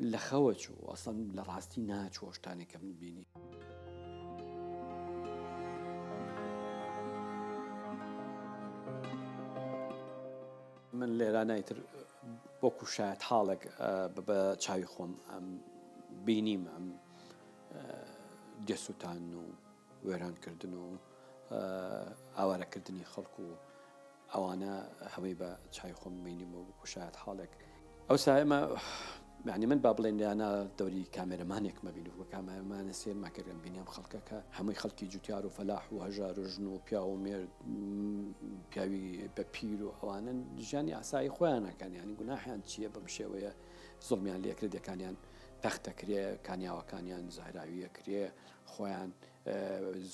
لە خەوە چوو ئەسڵەن لە ڕاستی ناچوو ئەو شتانەی کە من بینی. من لێرانە ئیتر وەکو شایەت حاڵێک بە چاوی خۆم ئەم بینیم ئەم دێسووتان و وێرانکردن و ئاوارەکردنی خەڵک و ئەوانە هەمووی بە چاوی خۆم بینیم و وەکو شایەت حاڵێک ئەوسا ئێمە یعنی من با بڵێن لەیانە دەوری کامێرەمانێکمە بین و کامێرەمانە سێرما کردم بینیم خەڵکەکە هەمووی خەڵکی جوتیار و فەلاح و هەژار و ژن و پیاو و مێرد پیاوی بە پیر و ئەوانن ژیانی ئاسایی خۆیانەکەن ینی گوناحیان چییە بەم شێوەیە زوڵمیان لێکرێت دەکانیان تەختەکرێ کانیاوەکانیان زەهراویە کرێ خۆیان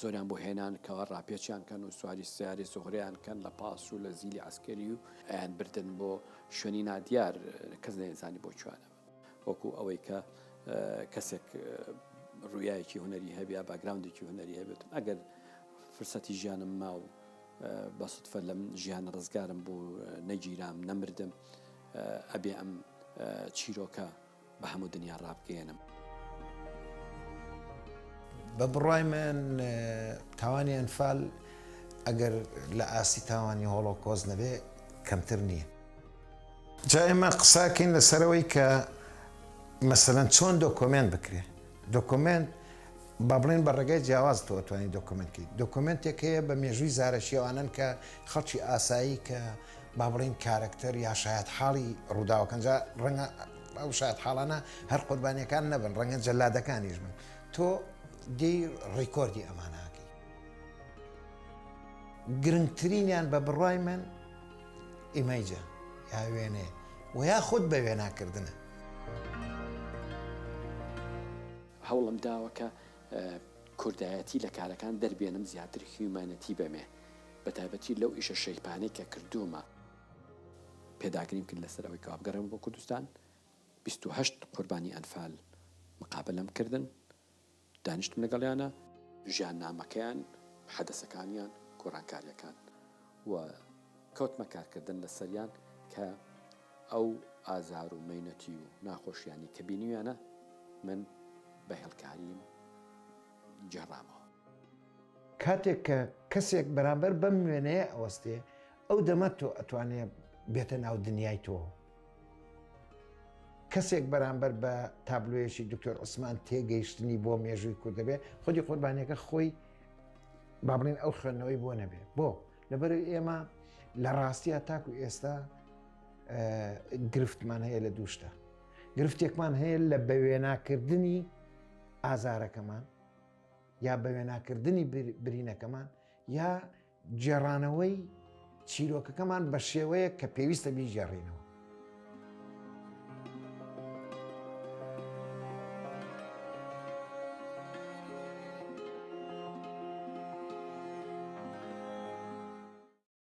زۆریان بۆ هێنان کەوا ڕاپێچیان کەن و سواری سیارەی سوغرەیان کەن لە پاس و لە زیلی عەسکەری و ئەیان بردن بۆ شوێنی نادیار کەس نەیزانی بۆ کوێیان ئەبەن وەکو ئەوەی کە کەسێک ڕویایەکی هونەری هەبێ یا باگراوندێکی هونەری هەبێت ئەگەر فرسەتی ژیانم ما و بە سوتفە لەم ژیانە ڕزگارم بوو نەگیرام نەمردم ئەبێ ئەم چیرۆکە بە هەموو دنیا ڕابگەیەنم. بە بڕوای من تاوانی ئەنفال ئەگەر لە ئاستی تاوانی هۆڵۆکۆست نەبێ کەمتر نییە. جا ئێمە قساکەین لەسەرەوەی کە مەسەلەن چۆن دۆکۆمێنت بکرێ دۆکۆمێنت با بڵێن بە ڕێگای جیاواز تۆ ئەتوانی دۆکۆمێنت کەیت دۆکۆمێنتێک هەیە بە مێژووی زارەکی ئەوانەن کە خەڵکی ئاسایی کە با بڵێین کارەکتەر یا شایەتحاڵی ڕووداوەکەن جا ڕەنگە ئەو شایەتحاڵانە هەر قوربانیەکان نەبن ڕەنگە جەلادەکانیش بن تۆ دێی ڕیکۆردی ئەمانە ئەکەی گرنگترینیان بە بڕوای من ئیمەیجە یا وێنەیە و یا خود بە وێناکردنە. هەوڵم داوە کە کوردایەتی لە کارەکان دەربێنم زیاتر humanity بەمێ بەتایبەتی لەو ئیشە shape انەی کە کردوومە. پێداگریم کرد لەسەر ئەوەی کەوا بگەڕێمەوە بۆ کوردستان، 28 قوربانی ئەنفال مقابەلەم کردن، دانیشتم لەگەڵیانا، ژیاننامەکەیان، حەدەسەکانیان، گۆڕانکارییەکان و کەوتمە کارکردن لەسەریان کە ئەو ئازار و مەینەتی و ناخۆشیانەی کە بینیویانە من بە هێڵکاریم گێڕامەوە. کاتێک کە کەسێک بەرامبەر بەم وێنەیە ئەوەستێ ئەو دەمە تۆ ئەتوانێ بێتە ناو دنیای تۆ. کەسێک بەرامبەر بە تابلۆیەکی دکتۆر عوسمان تێگەیشتنی بۆ مێژووی کورد دەبێ خودی قوربانیەکە خۆی با بڵێن ئەو خوێندنەوەی بۆ نەبێ بۆ لەبەر ئێمە لە ڕاستیە تاکو ئێستا گرفتمان هەیە لە دووشتە گرفتێکمان هەیە لە بەوێناکردنی ئازارەکەمان یا بەوێناکردنی برینەکەمان یا گێڕانەوەی چیرۆکەکەمان بە شێوەیەک کە پێویستە بیگێڕینەوە.